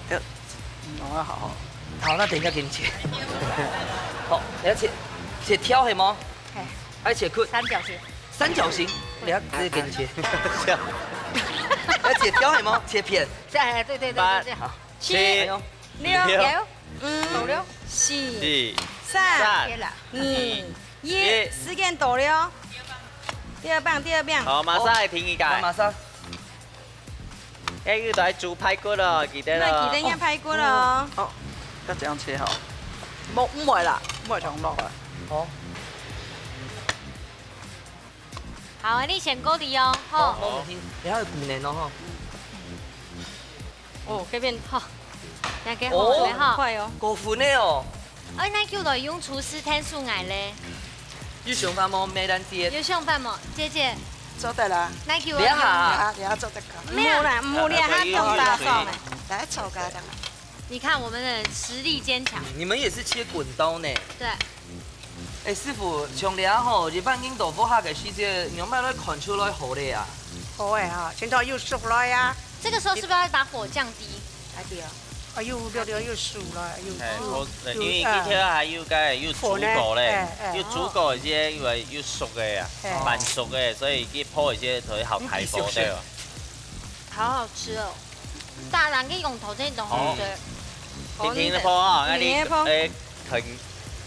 哎，弄啊好。好，那等一下給你切。好，你要切，切條係嗎？嘿。還切塊？三角形。三角形？等一下直接給你切。要切條係嗎？切片。哎，對，對，對，對，對。好。七、哎呦。六、六、五、四、四、三、三、二、一，一。時間到了。第二棒，第二棒。好，馬上來停一下。馬上。哎，又來煮排骨了，記得了。那記得要排骨了哦。哦，要這樣切好。莫，莫啦，莫重落啊。好。好，你先過去哦，吼。好，好，你，你還有幾年哦，吼。 哦，這片，好，那個好，哦，這個好。快哦。過分个哦。哎，那久來用廚師天數來咧。有想法無，Madam姐？有想法無，姐姐？做得啦。那久來用。等一下。啊，等一下做得看。沒有啦，沒有啦，他動大爽欸。來，炒咖當。你看我們的實力堅強。你們也是切滾刀呢。對。 哎，師傅，像這吼，一般人到屋下个時節，仰般來看出來好咧啊？好个哈，現在又熟了呀。這個時候是不是要把火降低？哎，對啊。哎呦，略略又熟了，又，哎，又，好，哎，又，因為佢頭下還有該，有煮過咧，哎，哎，有煮過一些，因為有熟个啊，哎。半熟个，所以佢泡一些就會好開火，對吧？好好吃哦。 大人个用頭前動作。好。平平个泡啊，那你，你个泡。哎，很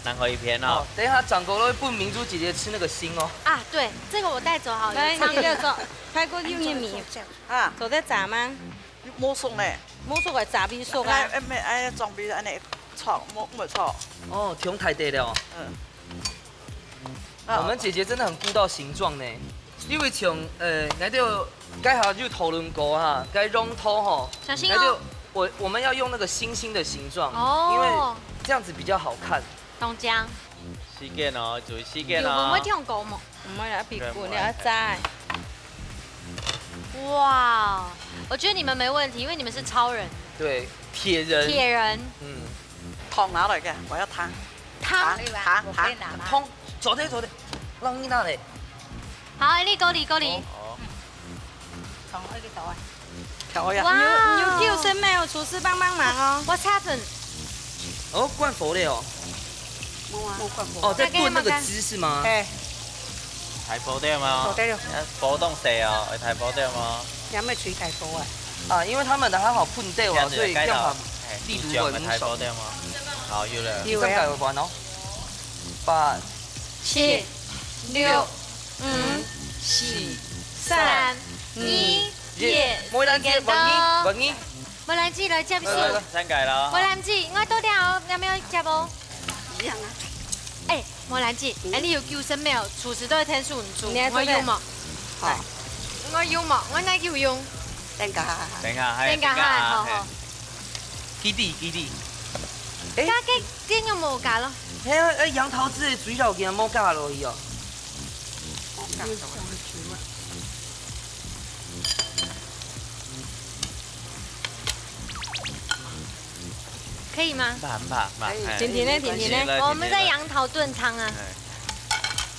難喝一片哦。哦，等一下轉過來分明珠姐姐吃那個心哦。啊，對，這個我帶走好了，來，你這個，排骨有玉米，啊，做得炸嗎？無熟呢。無熟个，炸米熟啊。哎，哎，沒，哎，裝備恁呢炒，無，無炒。哦，忒大垤了哦。嗯。 我們姐姐真的很顧到形狀呢，因為像，呃，𠊎兜該下有討論過哈，該鬃頭吼，小心哦。𠊎兜，我，我們要用那個星星的形狀，哦。因為這樣子比較好看。用這樣。時間哦，注意時間哦。有，會毋會忒高無？毋會啦，比滾了再。哇，我覺得你們沒問題，因為你們是超人。對，鐵人。鐵人。嗯，湯拿來个，我要湯。湯。湯湯湯。湯，做得做得，讓你拿嘞。好，你過來過來。哦，湯愛去倒啊。調一下。哇有有救生沒有？廚師幫幫忙哦。 What's happened？哦，關火了哦。莫啊，莫關火。哦，在燉那個汁是嗎？哎，大火點無？火得了。火當細哦，會大火點無？也沒吹大火啊。啊，因為他們的還好噴掉啊，所以這樣改到力度會很少。大火點無？好，有了。第三改為完哦。八、七、六、五、四、三、二、一。梅蘭姐，換你，換你。梅蘭姐來接手。來來來三改了。梅蘭姐，我到了哦，你有沒有接哦？一樣啊。哎，梅蘭姐，哎，你有救生沒有？廚師都在天數你煮，你還我有無？好，我有無？我哪有用？等下。等一下，還等一下哈，好好。基地，基地。加个，个有無加咯？嘿啊，哎，楊桃汁的水餃今日無加落去哦。可以嗎？怕怕怕，可以哎甜甜的，甜甜的。哦，我們在楊桃燉湯啊，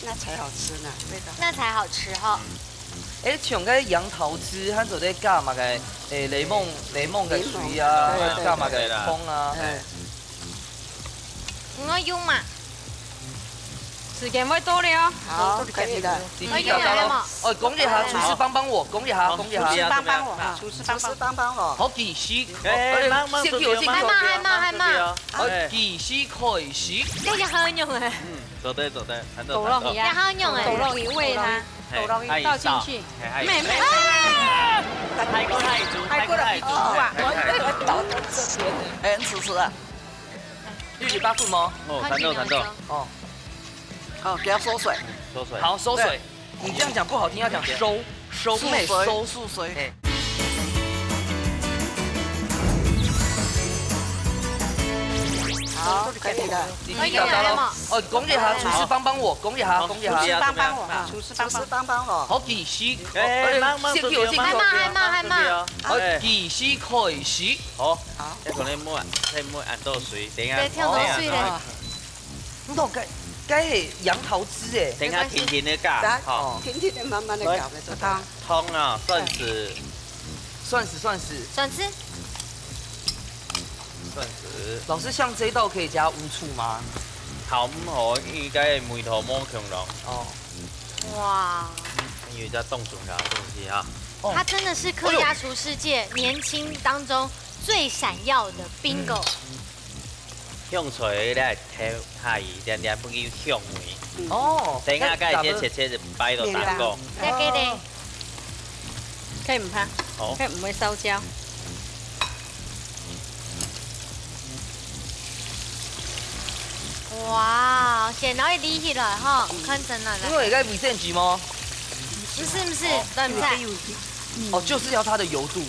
那才好吃呢，味道。那才好吃哈。哎，像該楊桃汁，它做得加麼个？哎，檸檬，檸檬个水啊，檸檬對對對加麼个湯啊？哎，我用嘛，時間會到了。好，可以了。你我用了嘛。哦，講一下，廚師幫幫我，講一下，講一下。廚師幫幫我啊，廚師幫幫幫幫我。好，幾時？哎，慢慢先給我，先給我。還慢，還慢，還慢。好，幾時開始？這个好用哎，做得做得，很抖落去啊，也好用哎。抖落去喂它，抖落去倒进去。哎妹妹，太过太足，太过太足啊！哎，厨师啊，六十八分吗？哦，看到看到，哦，好，给它收水。收水。好，收水。你这样讲不好听，要讲收，收妹收。收水。哎，好，可以了。你你找到了。哦，讲一下，厨师帮帮我，讲一下，讲一下。厨师帮帮我啊，厨师帮帮帮帮我。好，几时？哎，慢慢先给我，先给我。還慢，還慢，還慢。好，几时开始？好，好，要可能莫，可以莫按到水，等一下，對，跳到水嘞。你懂，该该系杨桃汁哎。等一下甜甜的加，好，甜甜的慢慢的搞个做汤。汤啊，算是算是算是。算是。算是。老师，像这一道可以加乌醋吗？好，好，应该味道无共样。哦，哇，因为在冻中啊，东西啊。哦他真的是客家厨师界年轻當中最闪耀的 bingo。香菜咧，提下去，点点不给香味。哦，等一下，该切切切就摆到打工。再给你，可以唔怕，好可以唔会烧焦。哇，先拿一粒起来哈，看真的因为有个味噌汁吗？不是不是，等一下，哦，就是要它的油度。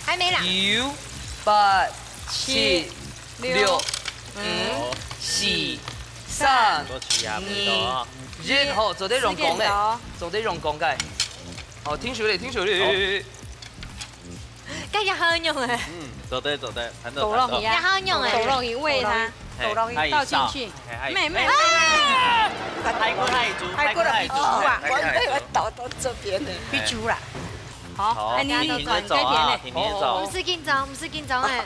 还没啦。九、八、七、六、五、四、三、多起啊，味道啊。一，好，做得用讲四点个钟，做得用讲个。好，听手里，听手里。该也好用哎，嗯，做得做得，很抖落去也好啊，用哎。抖落去喂它，嘿抖落去倒进去。嘿妹妹，太过太足，太过太足，啊，太过太足。倒到这边呢。必煮啦。好，哎，你甜甜走啊，甜甜走不。是紧张，不是紧张哎，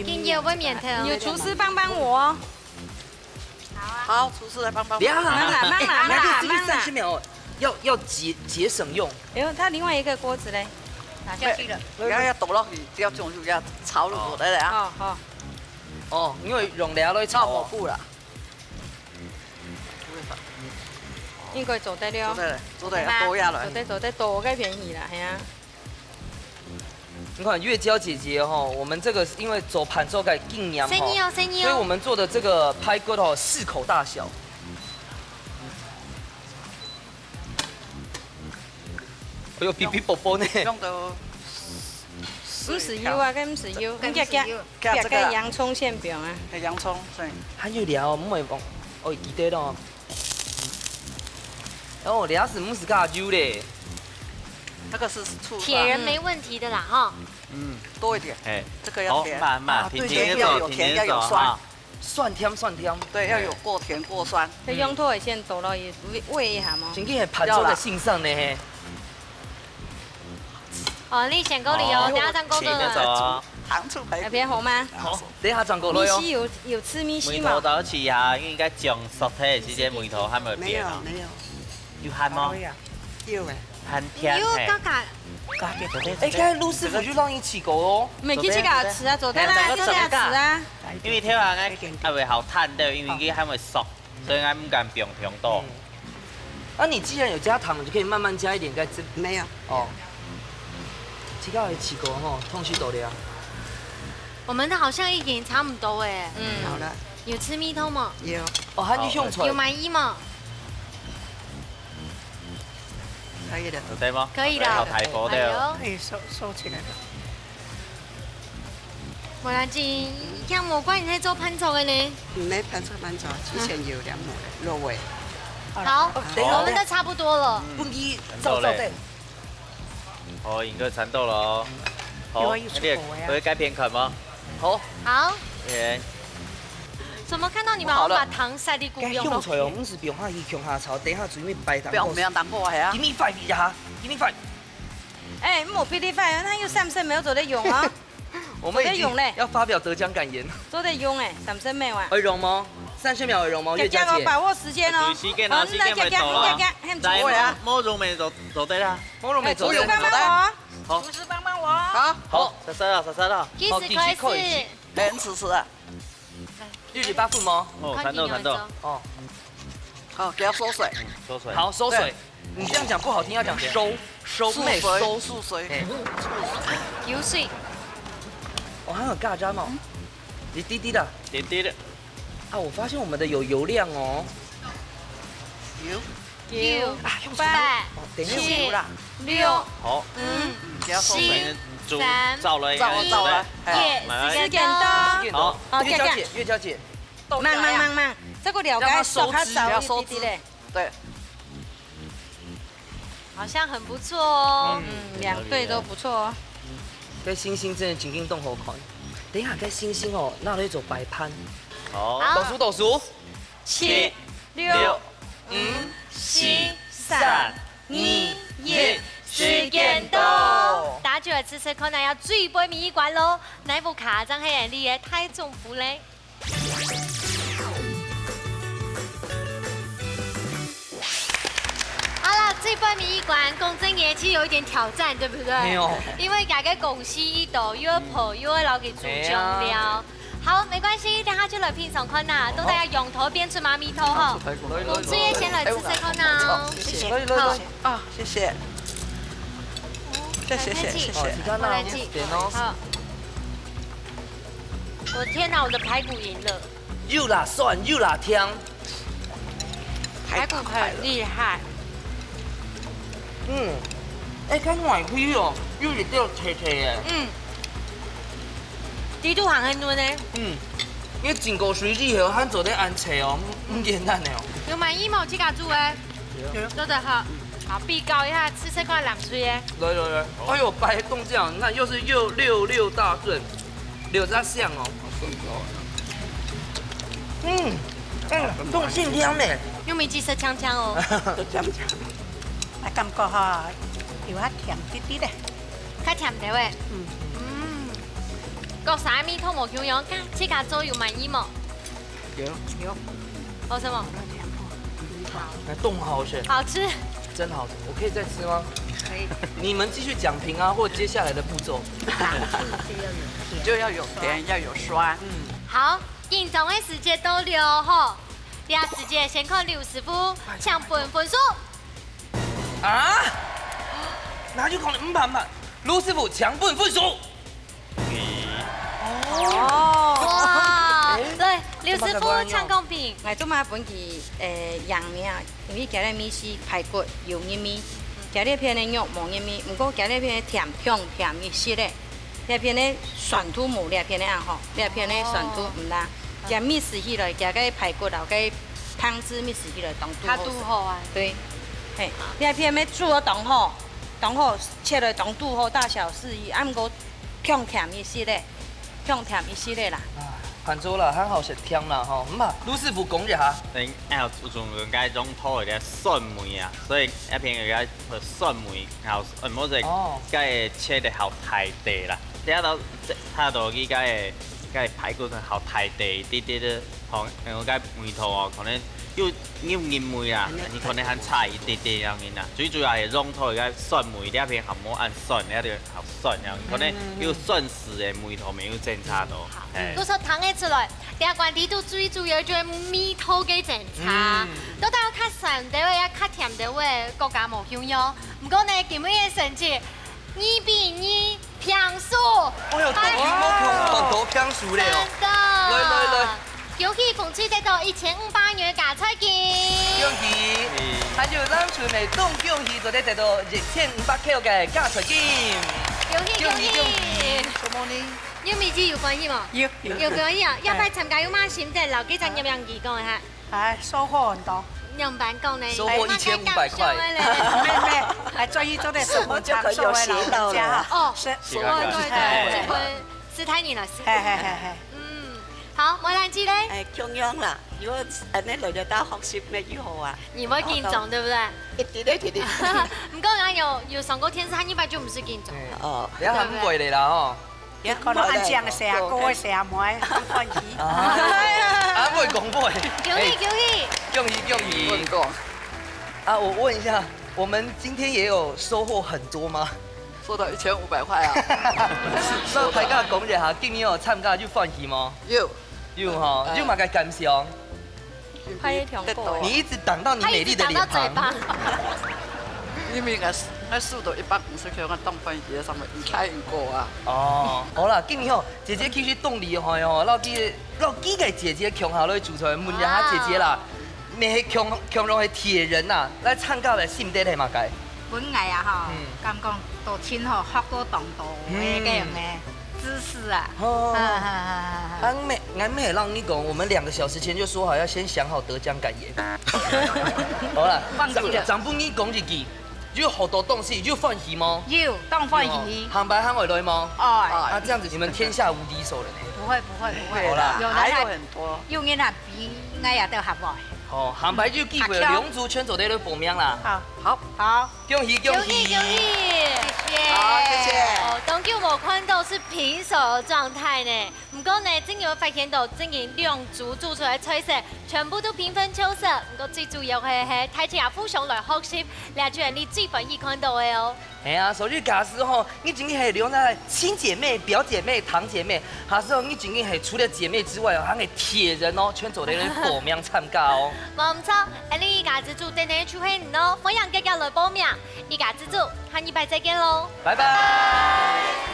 今夜未免头。有厨师帮帮我哦。好，厨师来帮帮不要慢啦，慢啦，慢啦，来，这个慢啦。三十秒，要要节节省用。哎呦，它另外一个锅子嘞，拿下去了。不要要抖落去，不要这种就要炒入来了啊。哦，好。哦，因为用料都会炒哦。不啦，应该做得了。做得了，做得了，抖下来做。得做得多个便宜啦，系啊。你看月娇姐姐哈，我们这个是因为做盘做个经验哈，生意哦，生意哦。所以我们做的这个排骨哦，适口大小。哎呦，比比啵啵呢。用到毋係油啊，該毋係油，你夾夾，夾个洋蔥先放啊。哎，洋蔥，對。還有料，毋會忘，哦，記得咯。哦，料係毋係加油咧？那個是醋，是吧？鐵人沒問題的啦，哈。嗯，多一點。哎，這個要甜。好，慢慢，啊，對，甜甜地走，要有甜，甜甜地走，要有酸。哈。酸甜，酸甜。對，要有過甜過酸。這用途會先做落去煨，煨一下嗎？真正係盤中个先生呢，嘿。 哦，你先過濾哦，哦。等下正過濾啊。切个走啊。糖醋排骨。那邊好嗎？好，等一下正過濾哦。米絲有，有吃米絲嗎？梅頭倒去啊，應該將熟忒，時間梅頭還沒變啊。沒有，沒有。有鹹嗎？有哎。鹹甜嘿。有，剛剛。哎，剛才盧師傅就讓你試過哦。沒，去自家試啊，做得啦，哎，自家試啊。因為聽講哎，還會好燙的，因為佢還沒熟。 所以𠊎毋敢放忒多。嗯。啊，你既然有加糖，你就可以慢慢加一點在這。沒有。哦。這个有試過吼，通時到了。我們的好像已經差不多哎。嗯。好了。有吃米頭嗎？有。哦，還有用出來。有滿意嗎？可以了。有得嗎？可以了。好，大火的哦。哎呦。可以收，收起來了。 無要緊，這樣無怪你在做盤菜个呢。毋係盤菜，盤菜，之前有兩盅肉味。好，哦，等一下，我們都差不多了。分佢燥燥等。哦，應該差不多了哦。好，你可以改片看嗎？好。好。OK。怎麼看到你們好像把糖塞在鍋中？該香菜哦，毋係放下去共下炒，等一下準備擺糖。不要，不要，等一下。Give me five一下，give me five。 哎，莫比你快啊，那有三十秒做得用啊。我們已經做得用嘞。要發表得獎感言。做得用哎，三十秒啊。會用嗎？三十秒會用嗎？月佳姐。佳佳哦，把握時間哦。有時間哦，好，時間會到了。那佳佳，佳佳，很重要啊。來，毛毛肉沒做，做得啦。毛肉沒做得。哎，廚師幫幫我。好。廚師幫幫我。好。好，煞煞啦，煞煞啦。計時開始。好，計時開始。等廚師啊。 六十八分嗎？哦，看你有沒有差不多，差不多。哦。好，給它收水。嗯，收水。好，收水。對。你這樣講不好聽，要講收，收，收水，沒收。收水。哎。有水。哦，還有咖啡嗎？一滴滴的。點滴的。啊，我發現我們的有油量哦。有。 九、啊，用手。八、哦，等一下，七、有啦。六、好。五、嗯，不要收水。四、煮，三、燥了，一，燥了，燥了，哎。耶，好，來。時間到。時間到。好，好，月佳姐，佳佳。月佳姐。慢慢慢慢，這個了解，讓它收汁。少它少一滴滴嘞。不要收汁。對。好像很不錯哦。嗯，兩隊都不錯哦。該星星真的真緊動好看。等一下，該星星哦，拿來做擺盤。好。好。倒數，倒數。 七、六、六、五、五、四、四、三、三、二、二、一，一，時間到。時間到。大家就來試試看啊，要最尾尾一關咯，哪一部卡正係你个大丈夫咧？好了，最尾尾一關，講真个，其實有一點挑戰，對不對？沒有。因為兩個公司一道，又要跑，又要老給主將了。哎呀。 好，沒關係，等下就來品嚐看吶，好。到底仰頭變出麼个味道吼。來，來，來。我們這邊先來試試看吶。哎，謝謝。來，來，來。好。啊，謝謝。謝謝，謝謝，謝謝。哦，你看那，我來試。點哦。好。我天哪，我的排骨贏了。又辣酸又辣甜。排骨很厲害。嗯，哎，看外皮哦，又一條脆脆的。嗯。 底肚還很嫩呢。嗯，你浸過水之後，還做得恁脆哦，毋，毋簡單的哦。有滿意無？自家煮的？有。做得好。好，比較一下，試試看冷水的。來來來，哎呦，擺動這樣，你看又是又六六大順，有這香哦。嗯，嗯，動性香呢。用米雞絲嗆嗆哦。嗆嗆，啊，感覺哈，有較甜滴滴的。 較甜个喂。嗯。嗯。各儕味道無共樣，自家做有滿意無？有。有。好食無？那凍好吃。好吃。真好吃，我可以再吃嗎？可以。你們繼續講評啊，或接下來的步驟。就要有甜，要有酸。嗯。好，緊張个時節到了吼，這時節先看劉師傅，請分分數。 啊？哪有可能？毋怕，毋怕，盧師傅請分分數。哦。哇，來，劉師傅請公平。𠊎做麼分佢，呃，贏面啊？因為佢个味緒排骨有入味，佢這片个肉無入味，毋過佢這片个甜，香甜一息咧。這片个酸度無這片个恁好，這片个酸度毋罅，佢mix起來，佢个排骨摎个湯汁mix起來當拄好食。較拄好啊。對，嘿，這片个煮到當好，當好，切來當拄好，大小適宜，啊毋過強甜一息仔，強甜一息仔啦。啊，看做啦，還好食甜啦吼。毋啊，盧師傅講一下。嗯，哎呀，注重該用湯个酸味啊，所以這片个酸味，好，嗯，無係哦。該切得好大塊啦。 這到這到佢个个排骨好大塊一滴滴个，吼，因為个味道哦，可能有有人味啦，你可能還差一滴滴樣人啦。最主要係用到个酸味，這片還無恁酸，這就好酸樣，可能有酸死个味道，沒有真差多。哎，故所聽得出來，這關係都最主要就係味道个爭差。嗯，到底較酸个位，也較甜个位，各家無共樣。毋過呢，今日个成績二比二。 平手。哎喲，當時無共，當多平手咧哦。真的。來來來。恭喜紅隊得到一千五百元个加菜金。恭喜！還有藍隊呢，當恭喜做得得到一千五百塊个加菜金。恭喜恭喜！恭喜恭喜！什麼呢？你有沒有有歡喜無？有有有歡喜啊！要不要參加有嘛心得，老給咱娘娘姨講一下。 哎，收穫很多。仰般講呢？收穫一千五百塊。哎，那該搞笑的嘞。没有没有，哎，終於做得收穫，什麼就可以有學到了。收穫了，人家哈。哦，是，收穫很多。對对对，斯坦尼老師。嘿嘿嘿嘿。嗯，好，梅蘭姐嘞？哎，共樣啦，如果恁樣來得到學習，那就好啊。你會緊張，對不對？一點點，一點點。毋過俺有有上過電視，他一般就毋使緊張。哦，等下還毋會咧啦吼。 你可能恁靚个細阿哥个細阿妹，當歡喜。啊，啊，毋會講話。恭喜恭喜！恭喜恭喜！問過。啊，我問一下，我們今天也有收穫很多嗎？收到一千五百塊啊。那大家講一下，今日有參加有歡喜嗎？有。有吼，嗯。有麼个感想？ 拍一條狗。你一直擋到你美麗的臉龐。他一直擋到嘴巴。因為我，我輸到一百五十塊，我當歡喜个，上面毋開心過啊。哦，好啦，今日吼，姐姐其實當厲害哦，摎佢，摎佢个姐姐共下來煮菜，問一下姐姐啦，哇。你係共，共樣係鐵人吶，來參加个心得係麼个？ 本來啊吼，嗯。感覺都真好，學過當多个嗯。个樣个知識啊。哦。哈哈哈哈哈。俺妹，俺妹讓你講，我們兩個小時前就說好要先想好得獎感言。好了，放棄了。長，長不你講一句，有好多東西，有歡喜嗎？有，當歡喜。有哦，下擺還會來嗎？哎。啊，這樣子你們天下無敵手了呢。不會，不會，不會。好啦。有的還，還有很多。有人啊，比應該也都還會。好，下擺有機會，兩組全做得來報名啦。好。好。好。 恭喜恭喜！恭喜恭喜！謝謝。好，謝謝。哦，當久無看到是平手个狀態呢。毋過呢，真有發現到，正經兩組做出來个菜色，全部都平分秋色。毋過最主要个係，大家互相來學習，這就係你最歡喜看到个哦。係啊，所以假使吼，你真經係兩個親姐妹、表姐妹、堂姐妹，還係吼，你真經係除了姐妹之外哦，還係鐵人哦，全做得來報名參加哦。無毋著，恁呢，這組等等就係你哦，歡迎遽遽來報名。 一家之煮，下禮拜再見囉，拜拜。